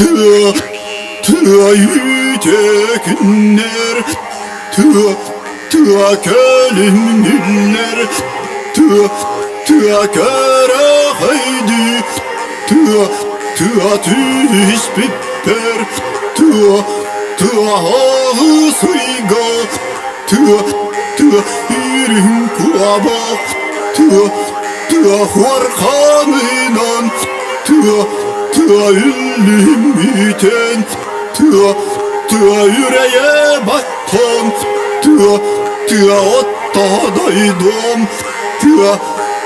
Тыа, тыа үүтэ күннэр, тыа, тыа көлүмнүллэр, тыа, тыа кэрэхэйдии, тыа, тыа түспүппэр, тыа, тыа аҕыс ыйга, тыа, тыа үрүҥ куобах, тыа, тыа хуорханынан, тыа, тыа үллүммүтүн, тыа, тыа үрэйэ баттан, тыа, тыа отто дойдум, тыа,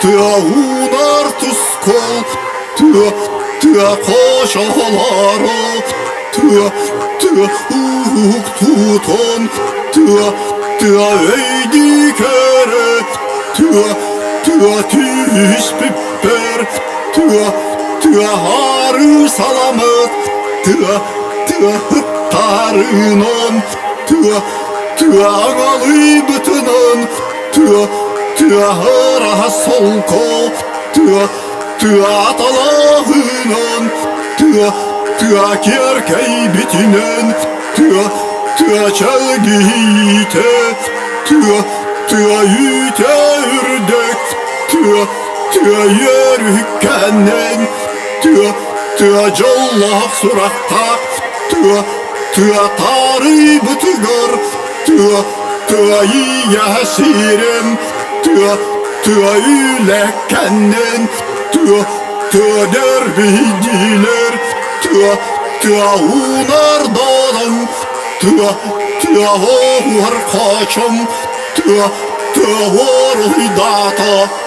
тыа уунар тускул, тыа, тыа хочолоро, тыа, тыа уһуктуутун, тыа, тыа өйдүү көрө, тыа, тыа түспүппэр, тыа, тыа ары саламыт, тыа, тыа ыттарынан, тыа, тыа аҥалыйбытынан, тыа, тыа ыраһа солко, тыа, тыа талаһынан, тыа, тыа киэркэйбитинэн, тыа, тыа чэлгиһиитэ, тыа, тыа үүтэ үрдүк, тыа, тыа үөрүккэнэн, тыа, тыа дьоллоох сурахтаах, тыа, тыа таарыйбытыгар, тыа, тыа ийэ сирим, тыа, тыа үлэккэнэн, тыа, тыа дэрбийдилэр, тыа, тыа уунардаҕын, тыа, тыа оһуор хочом, тыа, тыа уоруйдаата.